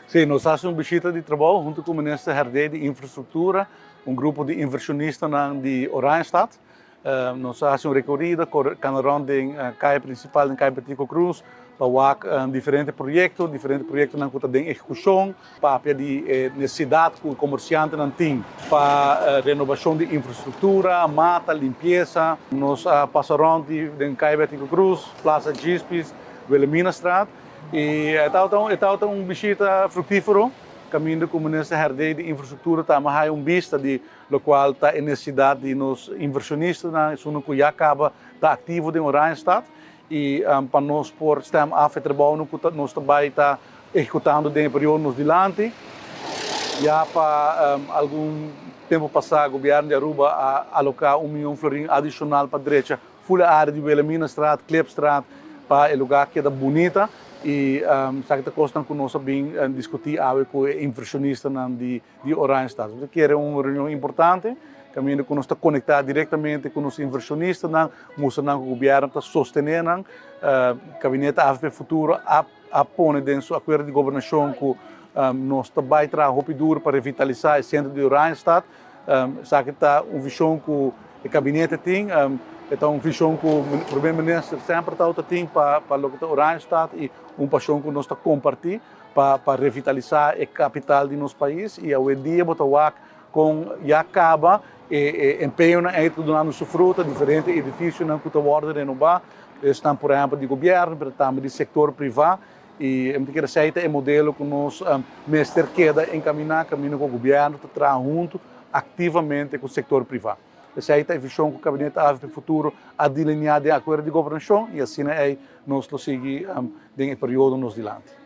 Si, nos a haci un bishita di trabou hunto cu Minister Herdé di Infrastructura, un grupo di inversionistanan di Oranjestad. Nos a haci un recorrido, cana rond den caya principal, den caya Betico Croes, pa wak diferente proyecto, diferente proyectonan cu ta den ehecucion, papia di e necesidad cu e comerciantenan tin pa renobacion di infrastructura, mata, limpieza. Nos a pasa rond den caya Betico Croes, Plaza Djispis, Wilhelminastraat y e tabata un bishita fructifero caminda cu Minister Herdé di Infrastructura tambe haya un bista di locual ta e necesidad di nos inversionistanan, esunnan cu ya caba ta activo den Oranjestad y pa nos por stem af e trabounan cu nos ta bay ta ehecutando den e periodo nos dilanti. Ya pa algun tempo pasa Gobierno di Aruba a aloca un miyon florin adicional pa drecha Ful e área di Wilhelminastraat, Klipstraat pa e lugá keda bunita i esaki ta kosnan ku nos a bin diskutí awe ku e invershonistanan di Oranjestad. Nos ta kere un reunion importante kaminda ku nos ta konektá direktamente ku nos invershonistanan, mustra nan ku gobièrnu ta sostené nan. Kabinete avp Futuro a a pone den su akuerdo di gobernashon ku nos ta bai traha hopi duru pa revitalisá e sentro di Oranjestad. Esaki ta un vishon ku e kabinete tin, e ta un vishon ku Prome Minister semper tabata tin pa loke ta Oranjestad i un pashon ku nos ta kompartí pa revitalisá e kapital di nos pais i awendia bo ta wak kon ya kaba e empeñonan ei ta dunando su fruta, diferente edifisionan ku ta wòrdu renobá, esnan por ehèmpel di gobièrnu pero tambe di sektor privá. I mi ta kere esei ta e modelo ku nos mester keda enkaminá, kaminda ku gobièrnu ta traha huntu aktivamente ku sektor privá. Esei ta e vishon ku Kabinete avp Futuro a delineá den akuerdo di gobernashon i asina ei nos lo sigui den e periodo nos dilanti.